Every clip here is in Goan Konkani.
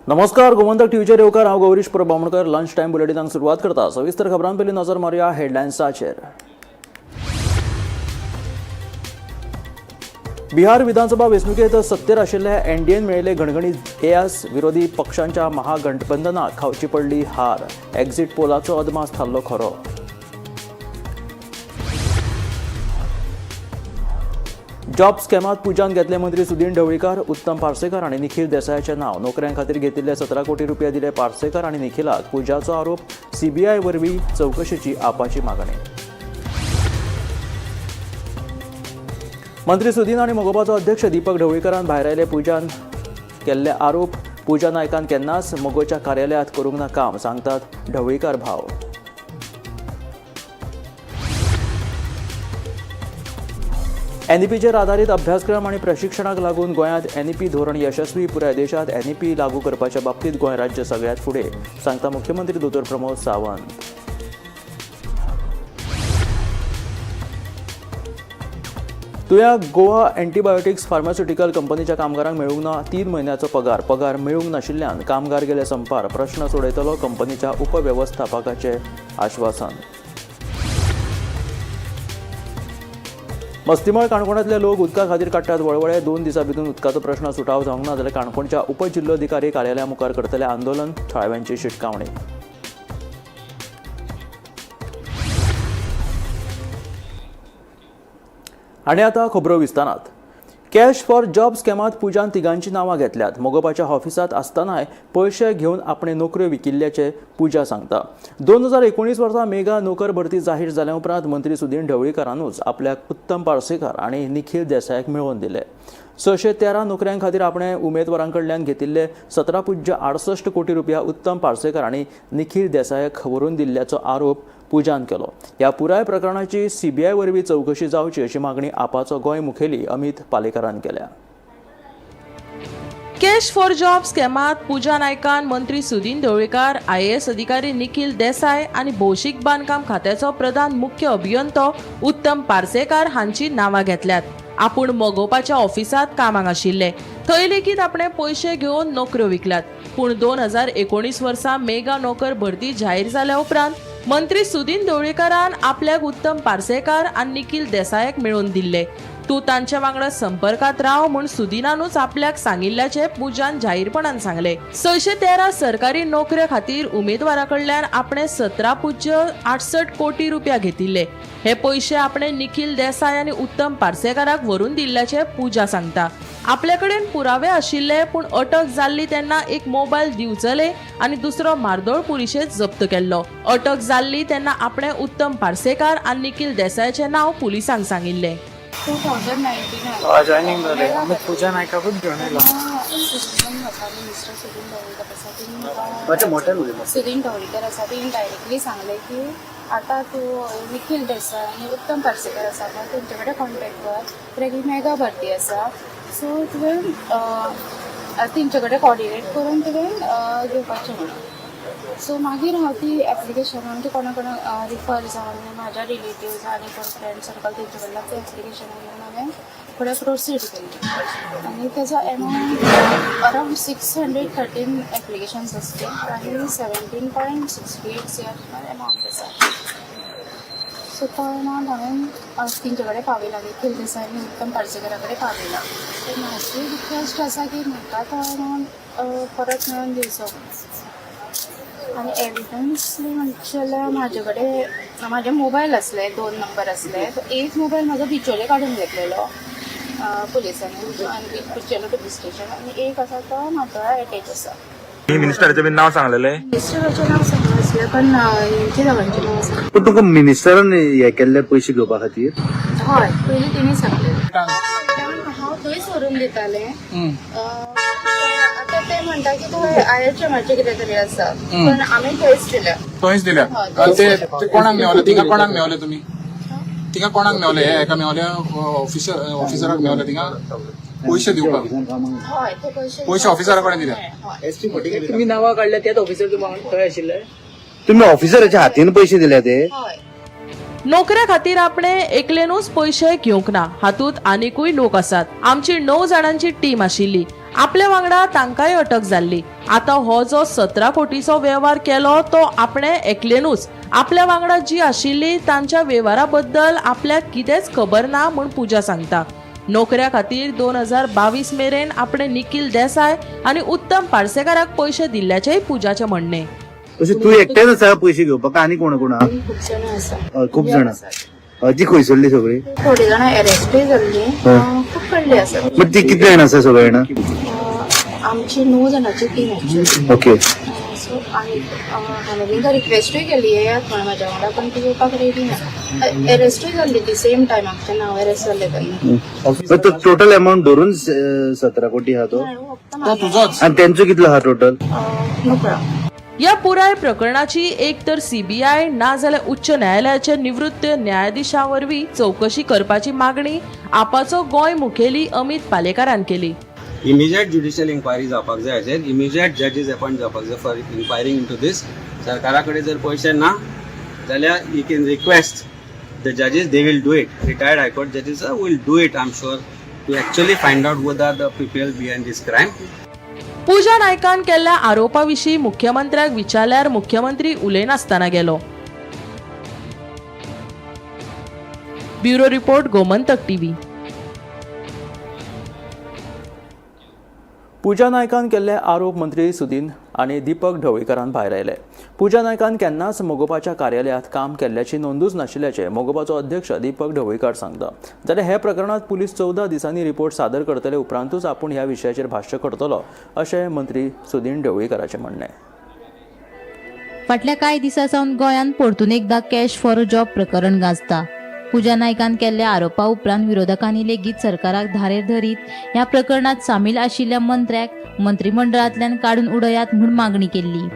नमस्कार, गोमंतक टीव्हीचेर येवकार. हांव गौरीश प्रभू बामणकर. लंच टायम बुलेटिनाक सुरवात करता. सविस्तर खबरां पयलीं नजर मारुया हेडलायन्साचेर. बिहार विधानसभा वेंचणुकेत सत्तेर आशिल्ल्या एनडीएन मेळिल्ले घणघणीत येस. विरोधी पक्षांच्या महागठबंधनाक खावची पडली हार. एक्झिट पोलाचो अदमास थारलो खरो. जॉब स्कॅमात पुजान घेतले मंत्री सुदीन ढवळीकार, उत्तम पार्सेकर आनी निखील देसायाचें नांव. नोकऱ्यां खातीर घेतिल्ले 17 कोटी रुपया दिले पार्सेकर आनी निखिलाक, पुजाचो आरोप. सीबीआय वरवीं चवकशेची आपाची मागणी. मंत्री सुदीन आनी मगोपाचो अध्यक्ष दीपक ढवळीकरान भायरायले पुजान केल्ले आरोप. पुजा नायकान केन्नाच मगोच्या कार्यालयांत करूंक ना काम, सांगतात ढवळीकार भाव. एनईपीचेर आदारीत अभ्यासक्रम आनी प्रशिक्षणाक लागून गोंयांत एनईपी धोरण यशस्वी. पुराय देशांत एनईपी लागू करपाच्या बाबतींत गोंय राज्य सगळ्यांत फुडें, सांगता मुख्यमंत्री दोतोर प्रमोद सावंत. तुया गोवा अँटीबायोटिक्स फार्मास्युटिकल कंपनीच्या कामगारांक मेळूंक ना 3 म्हयन्याचो पगार. पगार मेळूंक नाशिल्ल्यान कामगार गेले संपार. प्रश्न सोडयतलो, कंपनीच्या उपवेवस्थापकाचें आश्वासन. मस्तीमळ काणकोणांतले लोक उदका खातीर काडटात वळवळे. 2 दिसां भितर उदकाचो प्रश्न सुटाव जावंक ना जाल्यार काणकोणच्या उपजिल्लोधिकारी कार्यालया मुखार करतले आंदोलन, थळाव्यांची शिटकावणी. आनी आतां खबरो विस्तारात. कॅश फॉर जॉब स्कॅमात पुजान तिगांची नांवां घेतल्यात. मगोपाच्या ऑफिसांत आसतनाय पयशे घेवन आपणे नोकऱ्यो विकिल्ल्याचें पुजा सांगता. 2019 वर्सा मेगा नोकर भरती जाहीर जाल्या उपरांत मंत्री सुदीन ढवळीकारानूच आपल्याक उत्तम पार्सेकार आनी निखील देसायाक मेळोवन दिले. 613 नोकऱ्यां खातीर आपणे उमेदवारां कडल्यान घेतिल्ले 17.68 कोटी रुपया उत्तम पार्सेकार आनी निखील देसायाक व्हरून दिल्ल्याचो आरोप पुजान केलो. ह्या पुराय प्रकरणाची सीबीआय वरवीं चवकशी जावची अशी मागणी आपाचो गोंय मुखेली अमित पालेकारान केल्या. कॅश फॉर जॉब स्कॅमात पूजा नायकान मंत्री सुदीन ढवळीकार, आयएएस अधिकारी निखील देसाय आनी भौशीक बांदकाम खात्याचो प्रधान मुख्य अभियंतो उत्तम पार्सेकार हांची नांवां घेतल्यात. आपूण मगोपाच्या ऑफिसांत कामाक आशिल्ले, थंय लेगीत आपणे पयशे घेवन नोकऱ्यो विकल्यात. पूण 2019 वर्सा मेगा नोकर भरती जाहीर जाल्या उपरांत मंत्री सुदीन ढवळीकारान आपल्याक उत्तम पार्सेकार आनी निखील देसायाक मेळोवन दिल्ले. तूं तांच्या वांगडा संपर्कात राव म्हूण सुदिनानूच आपल्याक सांगिल्ल्याचें पुजान जाहीरपणान सांगलें. 613 सरकारी नोकऱ्या खातीर उमेदवारा कडल्यान आपणे 17.68 कोटी रुपया घेतिल्ले. हे पयशे आपणे निखील देसाय आनी उत्तम पार्सेकाराक व्हरून दिल्ल्याचें पूजा सांगता. आपल्या कडेन पुरावे आशिल्ले, पूण अटक जाल्ली तेन्ना एक मोबायल दिवचले आनी दुसरो मार्दोळ पुलिशेंत जप्त केल्लो. अटक जाल्ली तेन्ना आपणे उत्तम पार्सेकार आनी निखील देसायाचें नांव पुलिसांक सांगिल्लें. 2019. जॉयनिंग जालें, आमी पुजा नायकाकूच घेवन येयला. सुदीन आसा, मिनिस्टर सुदीन ढवळीकर आसा, तेणी, सुदीन ढवळीकर आसा, तेणी डायरेक्टली सांगलें की आतां तूं निखील देसाय आनी उत्तम पार्सेकर आसा पळय, तेंचे कडेन कॉन्टेक्ट कर, कित्याक ही मेगा भरती आसा, सो तुवें तेंचे कडेन कॉर्डिनेट करून तुवें घेवपाचें म्हणून. सो मागीर हांव ती एप्लिकेशन आमचे कोणा कोणाक रिफर जावन, म्हाज्या रिलेटिव्ज आनी कोण फ्रेंड सर्कल, तेंचे कडल्यान ते एप्लिकेशन घेवन हांवें फुडें प्रोसीड केली आनी तेजो amount around 613 applications आसले आनी 17.68 CR amount आसा. सो तो एमावंट हांवें तेंचे कडेन पावयला, निखील देसाय आनी उत्तम पार्सेकरा कडेन पावयला. सो म्हाजी रिक्वेस्ट आसा की म्हाका तो एमावंट परत मेळोवन दिवचो. आनी एविडन्स म्हणचे जाल्यार म्हाजे कडेन म्हाजे मोबायल आसले, दोन नंबर आसले. एक मोबायल म्हाजो बिचोले काडून घेतलेलो पुलिसांनी आनी बिचोले पुलीस स्टेशन, आनी एक आसा तो म्हाका एटेच आसा. मिनिस्टराचें बी नांव सांगलेलें? मिनिस्टराचें नांव सांगनासलें, पण हेंचे दोगांचें नांव सांगलें. पण तुमकां मिनिस्टरान हे केल्ले पयशे घेवपा खातीर? हय, पयलीं तेणी सांगलें. हांव थंयच व्हरून दितालें. आतां ते म्हणटा की थंय आयएचएमाचें कितें तरी आसा, पण आमी थंयच दिल्या. थंयच दिल्या. हय. ते ते कोणाक मेवले तिंगा? कोणाक मेवले तुमी तिंगा? कोणाक मेवले? हे एका मेवले, ऑफिसराक मेवले तिंगा पयशे दिवपाक? हय, ते पयशे पयशे ऑफिसरा कडेन दिल्या. हय. तुमी नांवां काडल्या त्याच ऑफिसर तुमकां थंय आशिल्ले? तुम्ही ऑफिसराच्या हातीन पयशे दिले ते? हय. नोकऱ्या खातीर आपणे एकलेनूच पयशे घेवंक ना, हातूंत आनिकूय लोक आसात. आमची 9 जाणांची टीम आशिल्ली, आपल्या वांगडा तांकांय अटक जाल्ली. आतां हो जो 17 कोटीचो वेव्हार केलो तो आपणे एकलेनूच, आपल्या वांगडा जी आशिल्ली तांच्या वेव्हारा बद्दल आपल्याक कितेंच खबर ना म्हूण पूजा सांगता. नोकऱ्या खातीर 2022 मेरेन आपणे निखील देसाय आनी उत्तम पार्सेकाराक पयशे दिल्ल्याचेय पूजाचें म्हणणें. तशें तूं एकटेच आसा पयशे घेवपाक आनी कोण कोण आहा? खूब जाणां आसा. हय, खूब जाणां. हय, ती खंयसरली सगळी? थोडी जाणां एरेस्टूय जाल्ली, खूब कडली आसा. बट ती कितले जाण आसा सगळे जाणां? आमची 9 जाणांची टीम एक्चुअली. ओके. सो आनी हांवें तांकां रिक्वेस्टूय केली येयात म्हण म्हाज्या वांगडा, पण ती येवपाक रेडी ना. एरेस्टूय जाल्ली ती सेम टायमाक तेन्ना हांव एरेस्ट जाल्लें तेन्ना. बट तो टोटल अमाऊंट धरून 17 कोटी आहा तो? तो तुजोच. आनी तेंचो कितलो आहा टोटल? नकळो. या पुराय प्रकरणाची एक तर सीबीआय ना जाल्यार उच्च न्यायालयाचे निवृत्त न्यायाधिशा वरवीं चवकशी करपाची मागणी आपाचो गोंय मुखेली अमित पालेकारान केली. इमिजिएट ज्युडिशियल इन्क्वायरी जावपाक जाय हाचेर, इमिजिएट जजीस अपॉयंट जावपाक जाय for inquiring into this. सरकारा कडेन जर पयशे ना जाल्यार you can request the जजीस, they will do it. Retired high court जजीस will do it, I am sure, to actually find out who are the people behind this crime. Pooja नायकान केल्ल्या आरोपा विशीं मुख्यमंत्र्याक विचारल्यार मुख्यमंत्री उलयनासतना गेलो. Bureau report, Gomantak TV. Pooja नायकान केल्ले आरोप मंत्री सुदीन आनी दीपक ढवळीकारान भायर आयले. पूजा नायकान केन्नाच मगोपाच्या कार्यालयांत काम केल्ल्याची नोंदूच नाशिल्ल्याचें मगोपाचो अध्यक्ष दीपक ढवळीकार सांगता. जाल्यार हे प्रकरणांत पुलीस 14 दिसांनी रिपोर्ट सादर करतले उपरांतूच आपूण ह्या विशयाचेर भाश्य करतलो अशें मंत्री सुदीन ढवळीकाराचें म्हणणें. फाटल्या कांय दिसां सावन गोंयांत परतून एकदां कॅश फॉर जॉब प्रकरण गाजता. पूजा नायकान केल्ल्या आरोपा उपरांत विरोधकांनी लेगीत सरकाराक धारेर धरीत ह्या प्रकरणात सामील आशिल्ल्या मंत्र्याक मंत्रिमंडळांतल्यान काडून उडयात म्हूण मागणी केल्ली.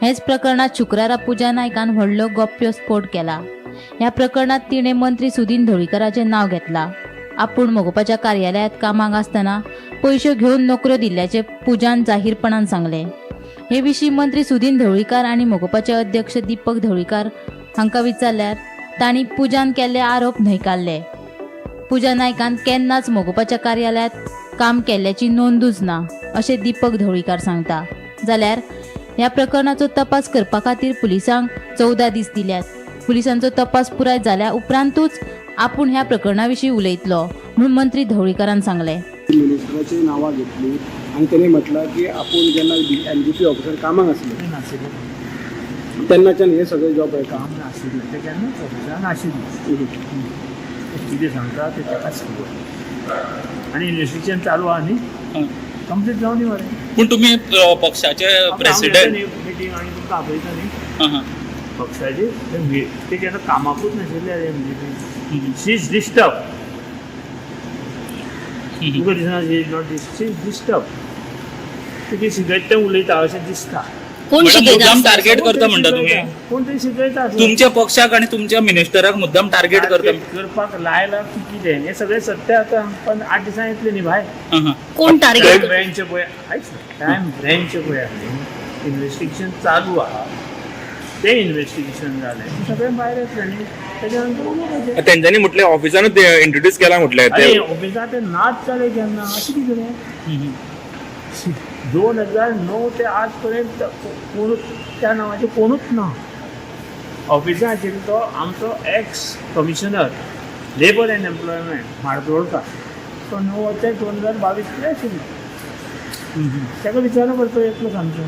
हेच प्रकरणात शुक्रारा पूजा नायकान व्हडलो गोप्यस्फोट केला. ह्या प्रकरणात तिणें मंत्री सुदीन ढवळीकाराचें नांव घेतलां. आपूण मगोपाच्या कार्यालयांत कामाक आसतना पयशे घेवन नोकऱ्यो दिल्ल्याचें पूजान जाहीरपणान सांगलें. हे विशीं मंत्री सुदीन ढवळीकार आनी मगोपाचे अध्यक्ष दीपक ढवळीकार हांकां विचारल्यार तांणी पूजान केल्ले आरोप न्हयकारले. पूजा नायकान केन्नाच मगोपाच्या कार्यालयांत काम केल्ल्याची नोंदूच ना अशें दीपक ढवळीकार सांगता. जाल्यार ह्या प्रकरणाचो तपास करपा खातीर पुलिसांक 14 दीस दिल्यात. पुलिसांचो तपास पुराय जाल्या उपरांतूच आपूण ह्या प्रकरणा विशीं उलयतलो म्हूण मंत्री ढवळीकारान सांगलें. मिनिस्टराची नांवां घेतली आनी तेणी म्हटलां की आपूण जेन्ना एमजीपी ऑफिसर कामाक आसले तेन्नाच्यान हे सगळे जॉब मेळटा. काम नाशिल्लें ते केन्नाच ऑफिसान नाशिल्लें. कितें सांगता तें ताकाच खबर. आनी इन्वेस्टिगेशन चालू आहा न्ही, कंप्लीट जावं दी मरे. पूण तुमी पक्षाचे प्रेसिडेंट मिटींग आनी तुमकां आपयता न्ही पक्षाचे ते केन्ना कामाकूच नाशिल्ले एमजीपी. She is disturb. तुका दिसना she is not, she is disturb. ते कितें शिकयता तें उलयता अशें दिसता. कोण मुद्दाम टार्गेट करता म्हणटा तुमी? कोण तरी शिकयता. तुमच्या पक्षाक आनी तुमच्या मिनिस्टराक मुद्दाम टार्गेट करता करपाक लायला की कितें हें सगळें सत्य आतां पण 8 दिसांनी येतलें न्ही भायर. कोण क्रायम ब्रँच पळय, आयक, क्रायम ब्रँच पळय आहा, इन्वेस्टिगेशन चालू आहा, तें इन्वेस्टिगेशन जालें सगळें भायर येतलें न्ही, तेच्या नंतर उलोवपाचें. तेंच्यांनी म्हटलें ऑफिसानूच इंट्रोड्यूस केला म्हटलें. अरे ऑफिसांत ते नाच जाले केन्ना अशें कितें रे? 2009 ते आज पर्यंत कोणूच त्या नांवाचे कोणूच ना. ऑफिसांत आशिल्लो तो आमचो ex commissioner labour and employment Mardolkar, तो 9 ते 2022 कडेन आशिल्लो. ताका विचारूं पडटा येतलो सामको,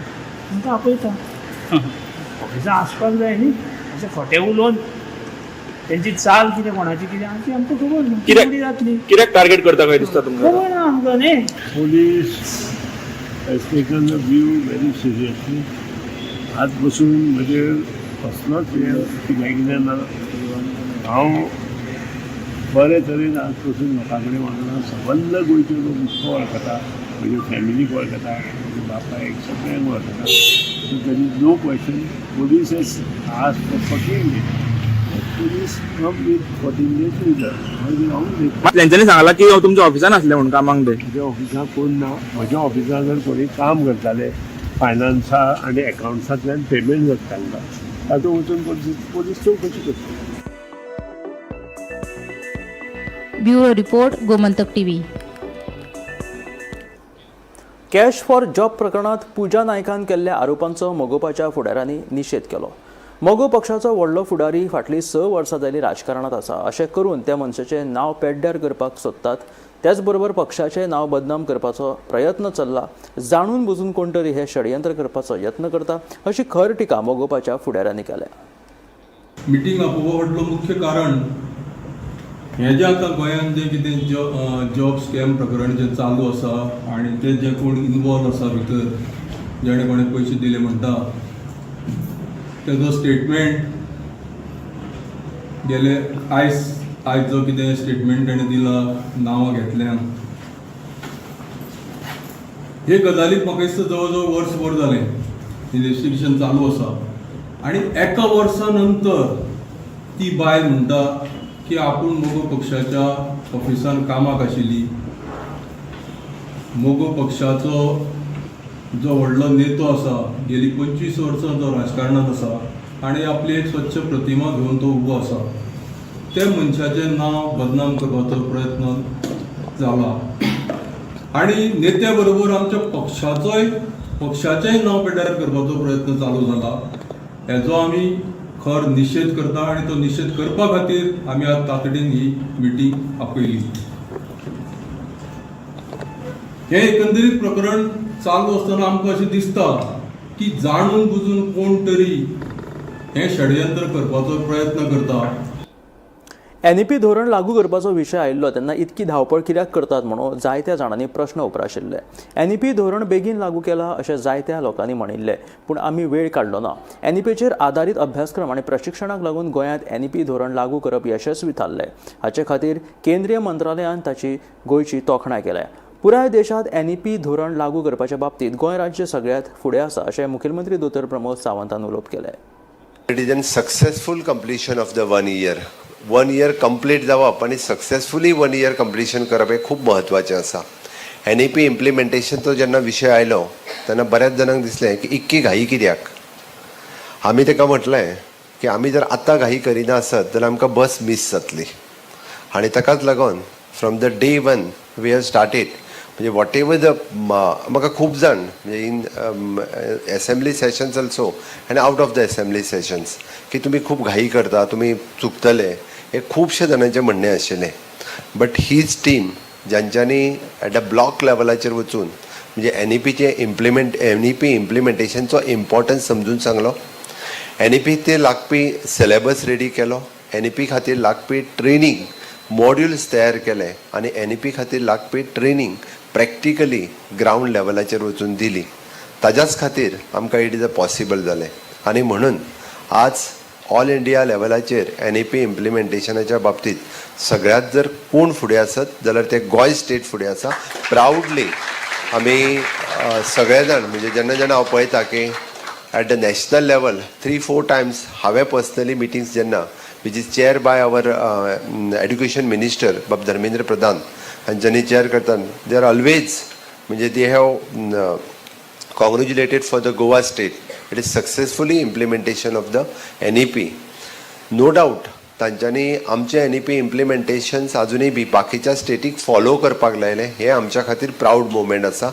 तुमकां आपयता. ऑफिसांत आसपाक जाय न्ही, अशें खोटें उलोवन तेंची चाल कितें कोणाची कितें आहा ती आमकां खबर ना. कित्याक? फुडें जातली कित्याक टार्गेट करता काय दिसता तुमकां? खबर ना आमकां न्ही. Police has taken the view very seriously. आज बसून म्हजेर कसलोच हें कितें ना. हांव बरे तरेन आज पसून लोकां कडेन वागना. सबंद गोंयचे लोक म्हाका वळखता, म्हजे फॅमिलीक वळखता, म्हज्या बापायक सगळ्यांक वळखता. So there is no question. Police has asked for 14 days. Police come with 14 days result, मागीर हांव उलयतां. तेंच्यांनी सांगलां की हांव तुमच्या ऑफिसान आसलें म्हणून कामाक ते. म्हज्या ऑफिसाक कोण ना. म्हज्या ऑफिसांत जर कोणी काम करताले फायनान्सा आनी एकावंट्सांतल्यान पेमेंट जातालें, तातूंत वचून पोलीस चवकशी करता. Bureau report, Gomantak TV. Cash for job प्रकरणात पूजा नायकान केल्ल्या आरोपांचो मगोपाच्या फुडाऱ्यांनी निशेध केलो. मगो पक्षाचो व्हडलो फुडारी फाटलीं 6 वर्सां जालीं राजकारणांत आसा. अशें करून त्या मनशाचें नांव पेड्ड्यार करपाक सोदतात. त्याच बरोबर पक्षाचें नांव बदनाम करपाचो प्रयत्न चल्ला. जाणून बुजून कोण तरी हें षडयंत्र करपाचो यत्न करता अशी खर टिका मगोपाच्या फुडाऱ्यांनी केल्या. मिटींग आपोवपा फाटलो मुख्य कारण हें जें आतां गोंयांत जें कितें जॉब स्कॅम प्रकरण जें चालू आसा आनी ते जे कोण इनवॉल्व आसा भितर, जेणे कोणें पयशे दिले म्हणटा, तेजो स्टेटमेंट गेले आयज जो कितें स्टेटमेंट तेणें दिला, नांवां घेतल्यान, हे गजालीक म्हाका दिसता जवळ जवळ वर्सभर जालें इन्वेस्टिगेशन चालू आसा आनी एका वर्सा नंतर ती बायल म्हणटा की आपूण मगो पक्षाच्या ऑफिसान कामाक आशिल्ली. मगो पक्षाचो जो व्हडलो नेतो आसा, गेली 25 वर्सां जो राजकारणांत आसा आनी आपली एक स्वच्छ प्रतिमा घेवन तो उबो आसा, त्या मनशाचें नांव बदनाम करपाचो प्रयत्न जाला आनी नेत्या बरोबर आमच्या पक्षाचेंय नांव पेड्ड्यार करपाचो प्रयत्न चालू जाला. हेजो आमी खर निशेध करता आनी तो निशेध करपा खातीर आमी आज तातडीन ही मिटींग आपयली. हें एकंदरीत प्रकरण चालू आसतना आमकां अशें दिसता की जाणून बुजून कोण तरी हें षडयंत्र करपाचो प्रयत्न करता. एनईपी धोरण लागू करपाचो विशय आयिल्लो तेन्ना इतकी धांवपळ कित्याक करतात म्हणून जायत्या जाणांनी प्रश्न उप्राशिल्ले. एनईपी धोरण बेगीन लागू केला अशें जायत्या लोकांनी म्हणिल्लें, पूण आमी वेळ काडलो ना. एनईपीचेर आदारीत अभ्यासक्रम आनी प्रशिक्षणाक लागून गोंयांत एनईपी धोरण लागू करप यशस्वी थारलें. हाचे खातीर केंद्रीय मंत्रालयान ताची गोंयची तोखणाय केल्या. पुराय देशांत एनईपी धोरण लागू करपाच्या बाबतींत गोंय राज्य सगळ्यांत फुडें आसा अशें मुखेलमंत्री दोतोर प्रमोद सावंतान उलोवप केलें. It is an successful completion of the one year. One year complete जावप आनी सक्सेसफुली वन इयर कंप्लिशन करप हें खूब म्हत्वाचें आसा. एनईपी इम्प्लिमेंटेशनचो जेन्ना विशय आयलो तेन्ना बऱ्याच जाणांक दिसलें की इतकी घाई कित्याक. आमी ताका म्हटलें की आमी जर आतां घाई करिना आसत जाल्यार आमकां बस मीस जातली आनी ताकाच लागून from the day one we have started. म्हणजे what ever the म्हाका खूब जाण, म्हणजे in assembly sessions also आनी out of the assembly sessions, की तुमी खूब घाई करता, तुमी चुकतले, हे खुबशे जाणांचें म्हणणें आशिल्लें. बट हीच टीम ज्यांच्यांनी एट अ ब्लॉक लेवलाचेर वचून म्हणजे एनईपी इम्प्लिमेंटेशनचो इम्पॉर्टन्स समजून सांगलो, एनईपी ते लागपी सिलेबस रेडी केलो, एनईपी खातीर लागपी ट्रेनींग मॉड्युल्स तयार केले आनी एनईपी खातीर लागपी ट्रेनींग प्रॅक्टिकली ग्रावंड लेवलाचेर वचून दिली, ताज्याच खातीर आमकां it is a possible जालें. आनी म्हणून आज ऑल इंडिया लेवलाचेर एनईपी इम्प्लिमेंटेशनाच्या बाबतींत सगळ्यांत जर कोण फुडें आसत जाल्यार ते गोंय स्टेट फुडें आसा. प्रावडली आमी सगळे जाण, म्हणजे जेन्ना जेन्ना हांव पळयता की at the national level 3-4 times हांवें पर्सनली मिटिंग्स जेन्ना which is chair by our education minister बाब धर्मेंद्र प्रधान हांच्यांनी चेअर करतात, they are always, म्हणजे they have congratulated for the Goa state. It is successfully implementation of the NEP. No doubt तांच्यांनी आमचें एनईपी इम्प्लिमेंटेशन्स अजुनूय बी बाकीच्या स्टेटीक फॉलो करपाक लायलें, हें आमच्या खातीर प्रावड मुवमेंट आसा.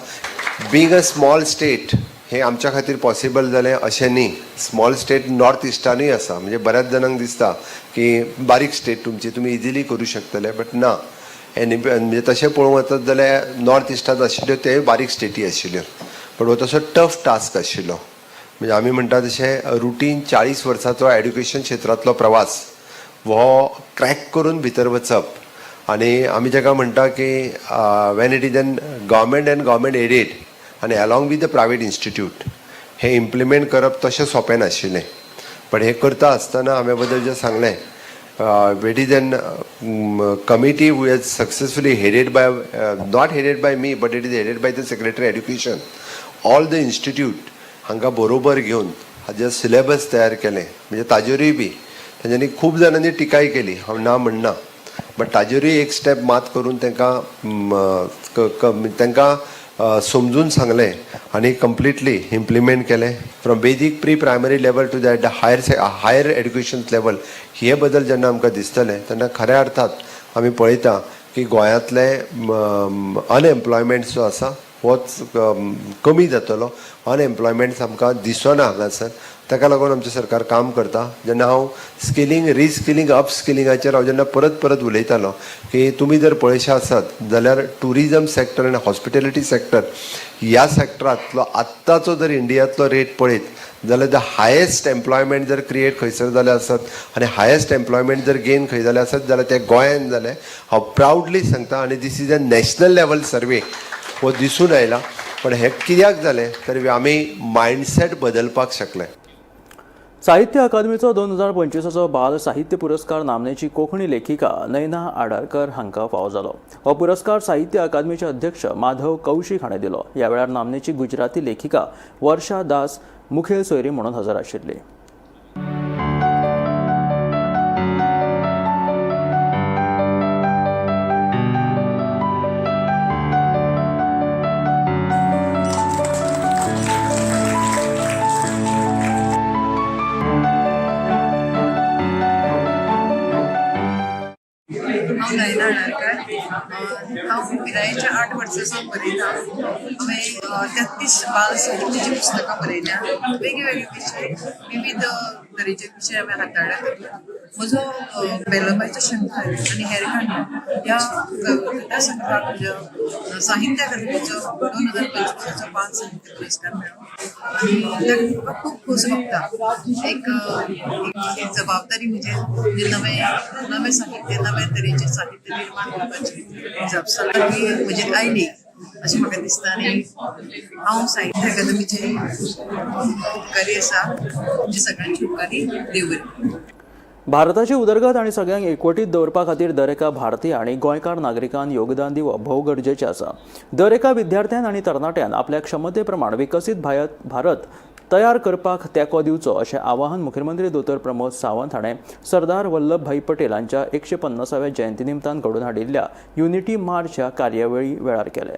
बींग अ स्मॉल स्टेट हें आमच्या खातीर पॉसिबल जालें अशें न्ही. स्मॉल स्टेट नॉर्थ इस्टानूय आसा. म्हणजे बऱ्याच जाणांक दिसता की बारीक स्टेट तुमची, तुमी इजिली करूं शकतले, बट ना. एनईपी म्हणजे तशें पळोवंक वचत जाल्यार नॉर्थ इस्टांत आशिल्ल्यो त्यो बारीक स्टेटी आशिल्ल्यो, बट हो तसो टफ टास्क आशिल्लो. म्हणजे आमी म्हणटा तशें रुटीन 40 वर्साचो एड्युकेशन क्षेत्रांतलो प्रवास हो क्रॅक करून भितर वचप आनी आमी ताका म्हणटा की when it is an government and government aided आनी along with the private institute हें इम्प्लिमेंट करप तशें सोंपें नाशिल्लें. बट हें करता आसतना हांवें बद्दल जें सांगलें, it is an committee who has successfully headed by, not headed by me, but it is headed by the secretary education, all the institute हांकां बरोबर घेवन हाजे सिलेबस तयार केलें. म्हणजे ताजेरूय बी तांच्यांनी खूब जाणांनी टिकाय केली, हांव ना म्हणना, बट ताजेरूय एक स्टेप मात करून तांकां समजून सांगलें आनी कंप्लिटली इम्प्लिमेंट केलें from basic pre primary level to that higher education level. हे बदल जेन्ना आमकां दिसतले तेन्ना खऱ्या अर्थात आमी पळयता. की गोंयांतले अनएम्प्लॉयमेंट जो आसा होच कमी जातलो. अनएम्प्लॉयमेंट आमकां दिसना हांगासर. ताका लागून आमचें सरकार काम करता. जेन्ना हांव स्किलींग, रिस्किलींग, अपस्किलिंगाचेर हांव जेन्ना परत परत उलयतालो की तुमी जर पळयशे आसत जाल्यार टुरिजम सेक्टर आनी हॉस्पिटेलिटी सेक्टर ह्या सेक्टरांतलो आत्ताचो जर इंडियांतलो रेट पळयत जाल्यार the highest employment जर क्रिएट खंयसर जालें आसत आनी हायेस्ट एम्प्लॉयमेंट जर गेन खंय जालें आसत जाल्यार तें गोंयान जालें, हांव प्रावडली सांगता. आनी this is a national level survey हो दिसून आयला. पण हें कित्याक जालें तर आमी मायंडसेट बदलपाक शकले. साहित्य अकादमीचो 2025चो बाल साहित्य पुरस्कार नामनेची कोंकणी लेखिका नयना आडारकर हांकां फावो जालो. हो पुरस्कार साहित्य अकादमीचे अध्यक्ष माधव कौशीक हाणें दिलो. ह्या वेळार नामनेची गुजराती लेखिका वर्षा दास मुखेल सोयरी म्हणून हजर आशिल्ली. हांव नयना आडारकर. हांव पिरायेच्या 8 वर्सां सावन बरयता. हांवें 33 बाल साहित्याचीं पुस्तकां बरयल्या. वेगळे विशय, विविध तरेचे विशय हांवें हाताळ्ळ्या. तातूंत म्हजो बेलोबायचो शंकर आनी हेर काणयो ह्या कथा संग्रहाक म्हज्या साहित्य अकादमीचो 2025चो बाल साहित्य पुरस्कार मेळ्ळो आनी ताका म्हाका खूब खोस भोगता. एक एक जबाबदारी म्हणजे नवें नवें साहित्य, नवे तरेचें साहित्य निर्माण करपाची जापसालदारकी म्हजेर आयली अशें म्हाका दिसता आनी हांव साहित्य अकादमीचे उपकारी आसा. तुमचे सगळ्यांचे उपकारी. देव बरें. भारताची उदरगत आनी सगळ्यांक एकवटीत दवरपा खातीर दर एका भारतीय आनी गोंयकार नागरिकान योगदान दिवप भोव गरजेचें आसा. दर एका विद्यार्थ्यान आनी तरणाट्यान आपल्या क्षमते प्रमाण विकसीत भारत तयार करपाक तेंको दिवचो अशें आवाहन मुखेलमंत्री दोतोर प्रमोद सावंत हाणें सरदार वल्लभभाई पटेल हांच्या 150व्या जयंती निमतान घडोवन हाडिल्ल्या युनिटी मार्च ह्या कार्यावळी वेळार केलें.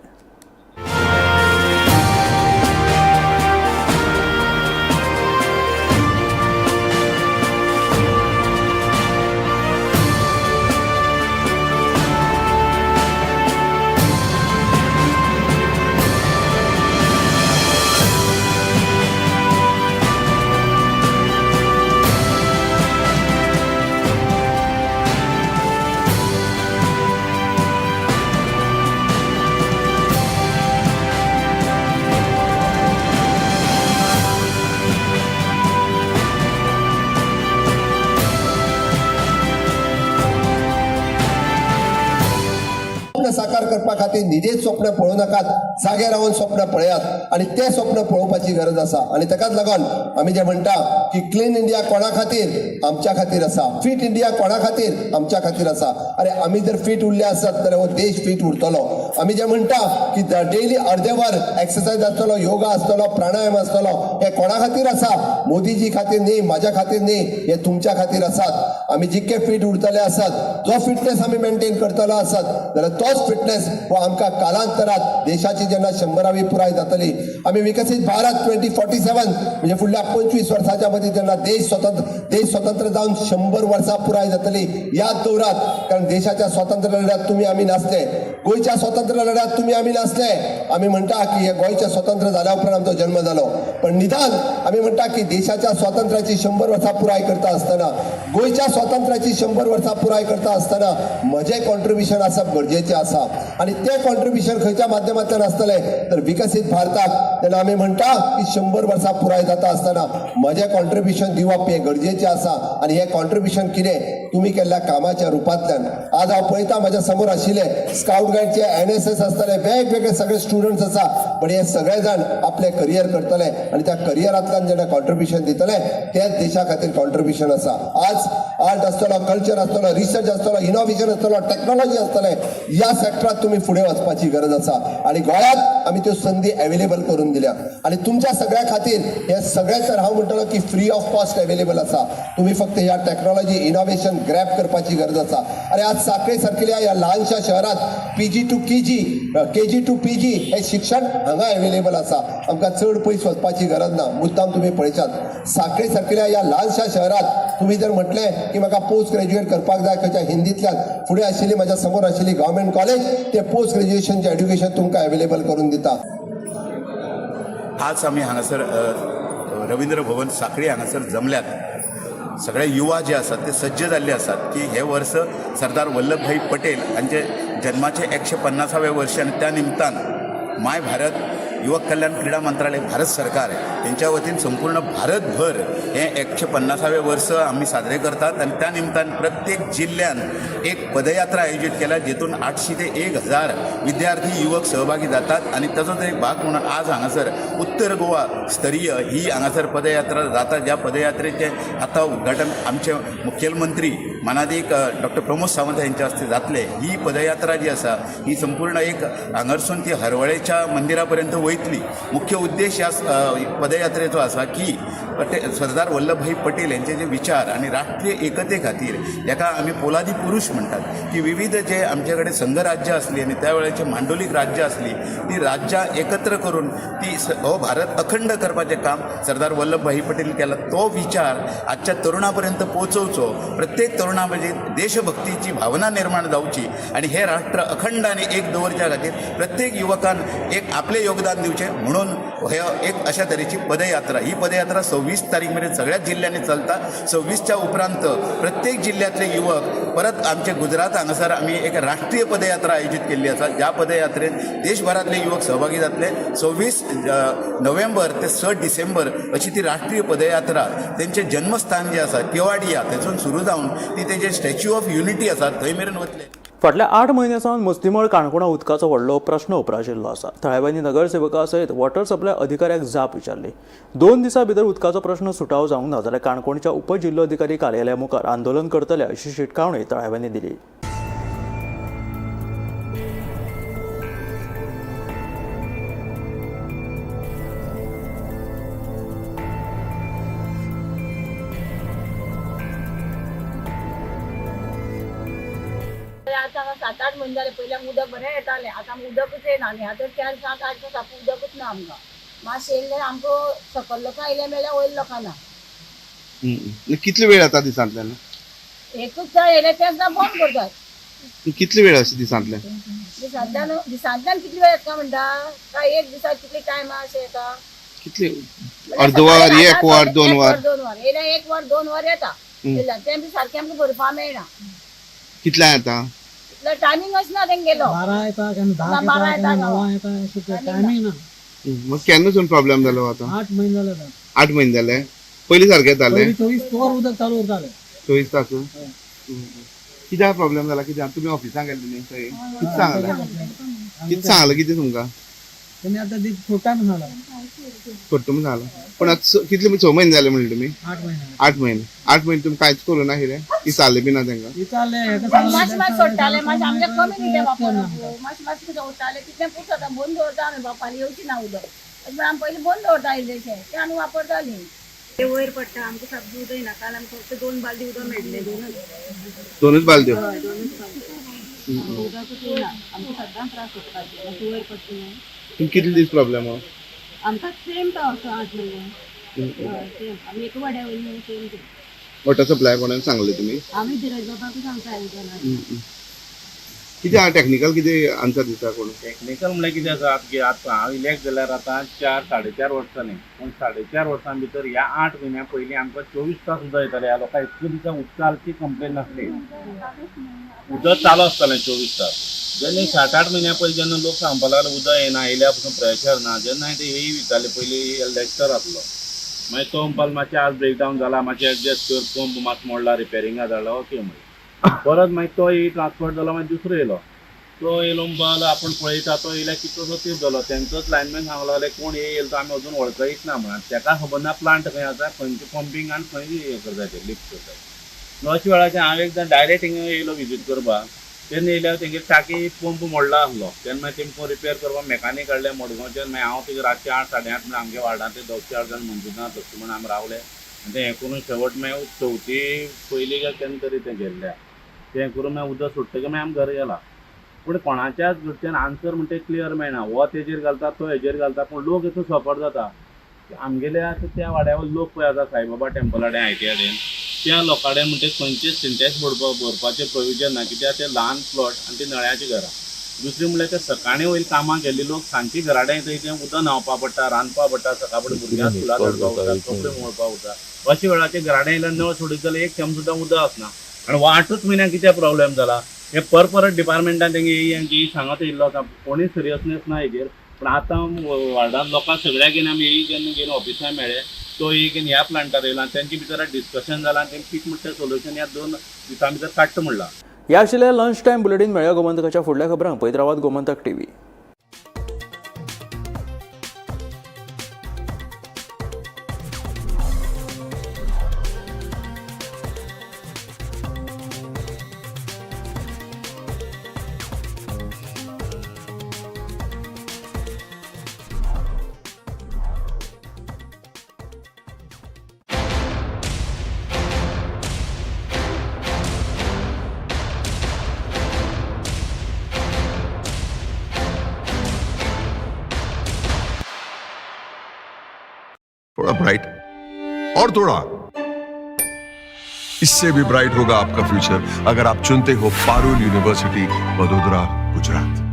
साकार करपा खातीर न्हिदेत स्वप्न पळोवं नाकात, जागे रावन स्वप्न पळयात आनी तें स्वप्न पळोवपाची गरज आसा. आनी ताकाच लागून आमी जे म्हणटा की क्लीन इंडिया कोणा खातीर? आमच्या खातीर आसा. फिट इंडिया कोणा खातीर? आमच्या खातीर आसा. अरे आमी जर फिट उरले आसत जाल्यार हो देश फिट उरतलो. आमी जे म्हणटा की डेली अर्दे वर एक्सरसायज आसतलो, योगा आसतलो, प्राणायाम आसतलो, हे कोणा खातीर आसा? मोदीजी खातीर न्ही, म्हाज्या खातीर न्ही, हे तुमच्या खातीर आसात. आमी जितके फिट उरतले आसत, जो फिटनेस आमी मेंटेन करतलो आसत जाल्यार तोच फिटनेस हो आमकां कालांतरात देशाची जेन्ना 100वी पुराय जातली, आमी विकसीत भारत 2047 म्हणजे फुडल्या 25 वर्साच्या मदीं जेन्ना देश स्वतंत्र जावन 100 वर्सां पुराय जातली, याद दवरात. कारण देशाच्या स्वातंत्र्य लढ्यात तुमी आमी नासले, गोंयच्या स्वातंत्र्य लढ्यात तुमी आमी नासले. आमी म्हणटा की हे गोंयच्या स्वतंत्र जाल्या उपरांत आमचो जन्म जालो, पण निदान आमी म्हणटा की देशाच्या स्वातंत्र्याची 100 वर्सां पुराय करता आसतना, गोंयच्या स्वातंत्र्याची 100 वर्सां पुराय करता आसतना म्हजें कॉन्ट्रिब्युशन आसप गरजेचें आसा. आनी तें कॉन्ट्रिब्युशन खंयच्या माध्यमांतल्यान आसतलें तर विकसीत भारताक तेन्ना आमी म्हणटा की 100 वर्सां पुराय जाता आसतना म्हजें कॉन्ट्रिब्युशन दिवप हें गरजेचें आसा. आनी हें कॉन्ट्रिब्युशन कितें? तुमी केल्ल्या कामाच्या रुपांतल्यान. आज हांव पळयता म्हज्या समोर आशिल्ले स्काउट गायडचे, NSS आसतले, वेगवेगळे सगळे स्टुडंट्स आसा, पण हे सगळे जाण आपलें करियर करतले आनी त्या करियरांतल्यान जेन्ना कॉन्ट्रिब्युशन दितले तेच देशा खातीर कॉन्ट्रिब्युशन आसा. आज आर्ट आसतलो, कल्चर आसतलो, रिसर्च आसतलो, इनोव्हेशन आसतलो, टॅक्नॉलॉजी आसतले, ह्या सेक्टरात तुमी फुडें वचपाची गरज आसा. आनी गोंयांत आमी त्यो संदी अवेलेबल करून दिल्या. आनी तुमच्या सगळ्या खातीर हे सगळें तर हांव म्हणटलो की फ्री ऑफ कॉस्ट अवेलेबल आसा. तुमी फक्त ह्या टॅक्नॉलॉजी इनोव्हेशन ग्रॅब करपाची गरज आसा. आनी आज साखळे सारकिल्या ह्या ल्हानशा शहरात PG to KG, KG to PG हे शिक्षण हांगा अवेलेबल आसा. आमकां चड पयस वचपाची गरज ना. मुद्दाम तुमी पळयशात, साखळे सारकिल्या ह्या ल्हानशा शहरात तुमी जर म्हटलें की म्हाका पोस्ट ग्रॅज्युएट करपाक जाय खंयच्या हिंदींतल्यान, फुडें आशिल्ली म्हाज्या समोर आशिल्ली गव्हर्मेंट कॉलेज ते पोस्ट ग्रॅज्युएशनचें एड्युकेशन तुमकां अवेलेबल करून दिता. आज आमी हांगासर रवींद्र भवन साखळी हांगासर जमल्यात. सगळे युवा जे आसात ते सज्ज जाल्ले आसात की हे वर्स सरदार वल्लभभाई पटेल हांचे जन्माचे 150वें वर्ष आनी त्या निमतान my Bharat युवक कल्याण क्रीडा मंत्रालय, भारत सरकार तेंच्या वतीन संपूर्ण भारतभर हें 150वें वर्स आमी साजरे करतात. आनी त्या निमतान प्रत्येक जिल्ल्यान एक पदयात्रा आयोजीत केल्या, जेतून 800 ते 1000 विद्यार्थी युवक सहभागी जातात. आनी ताचोच एक भाग म्हणून आज हांगासर उत्तर गोवा स्तरीय ही हांगासर पदयात्रा जाता, ज्या पदयात्रेचें आतां उद्घाटन आमचे मुखेलमंत्री मानादीक डॉक्टर प्रमोद सावंत हांच्या हस्ते जातलें. ही पदयात्रा जी आसा ही संपूर्ण एक हांगारसून ती हरवळेच्या मंदिरा पर्यंत वयतली. मुख्य उद्देश ह्या पदयात्रेचो आसा की सरदार वल्लभभाई पटेल यांचे जे विचार आनी राष्ट्रीय एकते खातीर, हाका आमी पोलादी पुरूष म्हणटात, की विविध जे आमचे कडेन संघराज्य आसली आनी त्या वेळाचे मांडोलीक राज्य आसली, ती राज्यां एकत्र करून ती हो भारत अखंड करपाचें काम सरदार वल्लभभाई पटेल केला. तो विचार आजच्या तरुणा पर्यंत पोचोवचो, प्रत्येक तरुणा म्हणजे देशभक्तीची भावना निर्माण जावची आनी हे राष्ट्र अखंड आनी एक दवरच्या खातीर प्रत्येक युवकान एक आपलें योगदान दिवचें म्हणून हे एक अशा तरेची पदयात्रा. ही पदयात्रा 26 तारीख मेरेन सगळ्याच जिल्ल्यांनी चलता. 26च्या उपरांत प्रत्येक जिल्ल्यांतले युवक परत आमचे गुजरात हांगासर आमी एक राष्ट्रीय पदयात्रा आयोजीत केल्ली आसा, ज्या पदयात्रेत देशभरांतले युवक सहभागी जातले. 26 नोव्हेंबर ते 6 डिसेंबर अशी ती राष्ट्रीय पदयात्रा तेंचें जन्मस्थान जें आसा केवाडिया थंयसून सुरू जावन ती तेजें स्टॅच्यू ऑफ युनिटी आसा थंय मेरेन वतले. फाटल्या 8 म्हयन्यां सावन मुस्लिमळ काणकोणा उदकाचो व्हडलो प्रश्न उप्राशिल्लो आसा. थळाव्यांनी नगरसेवका सयत वॉटर सप्लाय अधिकाऱ्याक जाप विचारली. 2 दिसां भितर उदकाचो प्रश्न सुटावो जावंक ना जाल्यार काणकोणच्या उपजिल्लोधिकारी कार्यालया मुखार आंदोलन करतले अशी शिटकावणी थळाव्यांनी दिली. आतां 7-8 म्हयने जाले, पयलीं आमकां उदक बरें येतालें, आतां आमकां उदकूच येना. आनी आतां 4-7-8 दीस आतां उदकूच ना आमकां. मातशें येयलें जाल्यार आमकां सकयल लोकां येयलें मेळ्ळें, वयल्या लोकां ना. कितले वेळ येता दिसांतल्यान? एकूच येयलें तेंच ना, बंद करतात. कितले वेळ अशें दिसांतल्यान? दिसांतल्यान कितले वेळ येता म्हणटा? काय एक दिसाक कितले टायम अशें येता? कितले? अर्द वर, एक वर, 2 वर? 2 वर येयलें, 1 वर 2 वर येता. तें बी सारकें आमकां भरपा मेळना. कितल्या येता? टायमिंग ना तेंगेलो 12 येता, केन्ना 10 येता, 9 येता, अशें टायमींग ना. मग केन्नासून प्रॉब्लेम जालो आतां? 8 म्हयने जाले आतां. 8 म्हयने जाले? पयलीं सारकें येतालें? 24 वर उदक चालू उरतालें. 24 तास? कित्याक प्रॉब्लेम जाला? कित्याक तुमी ऑफिसांत गेल्ले न्ही थंय? कितें सांगलें? कितें सांगलें कितें तुमकां? तेणी आतां फोटा म्हण सांगलां. फोट्टो म्हण सांगलां. पूण आतां कितले 6 म्हयने जाले म्हणले तुमी? 8 म्हयने. 8 म्हयने. 8 म्हयने तुमी कांयच करूं ना कितें? विचारलें बी ना तांकां? विचारलें. मातशें मातशें सोडटाले, मातशें आमचें कमी न्ही तें वापरप, मातशें मातशें कितें उरतालें तितलें पुरता. आतां बंद दवरता आमी, बापाली येवची ना उदक अशें म्हणून आमी पयलीं बंद दवरता इल्लेशें, तें आमी वापरतालीं. ते वयर पडटा आमकां सामकें उदक येना. काल आमकां फक्त 2 बालदी उदक मेळ्ळें. 2 बालद्यो? हय, 2 बालद्यो. उदकूच येना आमकां, सद्दां त्रास उदकाचे. मातशें वयर पडटा न्हू. तुमकां कितले दीस प्रॉब्लेम हो? आमकां सेम तो असो 8 म्हयने. हय सेम, आमी एका वाड्या वयली न्हू, सेम ते. वॉटर सप्लाय कोणाक सांगलें तुमी? आमी धीरज बाबाकूच सांगता आयदनां. कितें आहा टॅक्निकल कितें आन्सर दिता कोण? टॅक्निकल म्हणल्यार कितें आसा की आतां हांव इलेक्ट जाल्यार आतां 4-4.5 वर्सां जालीं, पूण 4.5 वर्सां भितर ह्या 8 म्हयन्या पयलीं आमकां 24 तास उदक येतालें. ह्या लोकांक इतले दिसा उदकाची कंप्लेन नासली, उदक चालू आसतालें 24 तास. जेन्ना 7-8 म्हयन्या पयलीं जेन्ना लोक सांगपाक लागले उदक येना, येयल्या पसून प्रेशर ना, जेन्ना ते हेय विचारले, पयलीं लेक्चर आसलो, मागीर तो म्हणपाक मातशें आज ब्रेकडावन जाला, मातशें एडजस्ट कर, पंप मातसो मोडला, रिपेरिंगा धाडला, ओके म्हणलें. परत मागीर तो ट्रान्सफर जालो, मागीर दुसरो येयलो, तो येयलो म्हणपाक आपूण पळयता, तो येयल्यार कितलोसो तेंप जालो. तेंचोच लायनमॅन सांगलो लागले कोण येयलो तो आमी अजून वळखयत ना म्हणून, ताका खबर ना प्लांट खंय आसा, खंयचें पंपींग आनी खंय हें करता ते लिफ्ट करता. अशा वेळाचेर हांव एकदां डायरेक्ट हिंगा येयलो विजीट करपाक, तेन्ना येयल्यार तेंगेर टाकी पंप मोडला आसलो. तेन्ना मागीर तेमकां रिपेर करपाक मॅकानीक हाडले मडगांवच्यान. मागीर हांव तेगे रातचे 8 साडे 8 म्हळ्यार आमगे वार्डांतले 2 4 जाण मंजुनाथ लक्ष्मण आमी रावले आनी तें हें करून शेवट मागीर चवथी पयलीं काय केन्ना तरी तें गेल्लें. तें करून मागीर उदक सोडटकीर मागीर आमी घरा गेला. पूण कोणाच्याच कडच्यान आन्सर म्हणटा क्लियर मेळना. हो तेजेर घालता, तो हेजेर घालता, पूण लोक हितून सफर जाता. आमगेले आतां त्या वाड्यावर लोक पळय आसा साईबाबा टेम्पला कडेन आयटीआय कडेन त्या लोकां कडेन म्हणटे खंयचेच सिंटेक्स भरपाचें प्रोविजन ना, कित्याक ते ल्हान प्लॉट आनी ते नळ्याची घरां. दुसरें म्हणल्यार ते सकाळीं वयले कामाक गेल्ले लोक सांजचे घरा कडेन थंय तें उदक न्हांवपा पडटा, रांदपा पडटा, सकाळ फुडें भुरग्यांक स्कुलाक धाडपा उरता, कपडे मोळपा उरता. अशा वेळाचेर घरा कडेन येयल्यार नळ सोडीत जाल्यार एक थेंब सुद्दां उदक आसना. आनी 8च म्हयन्याक कितें प्रॉब्लेम जाला हे परत डिपार्टमेंटान तेंगे एई सांगत येयल्लो आसा, कोणूय सिरियसनेस ना हेजेर. पूण आतां वार्डान लोकांक सगळ्याक घेवन आमी एई जेन्ना घेवन ऑफिसान मेळ्ळे, तो एक ह्या प्लांटार येयला, तेंचे भितर डिस्कशन जालां आनी तेंकां कितें म्हणटा तें सोल्युशन ह्या 2 दिसां भितर काडटा म्हणलां. ह्या आशिल्ल्या लंच टायम बुलेटीन मेळया गोमंतकाच्या फुडल्या खबरांक. पळयत रावात गोमंतक टीव्ही. थोड़ा ब्राइट और थोड़ा इससे भी ब्राइट होगा आपका फ्यूचर अगर आप चुनते हो पारुल यूनिवर्सिटी, वडोदरा, गुजरात।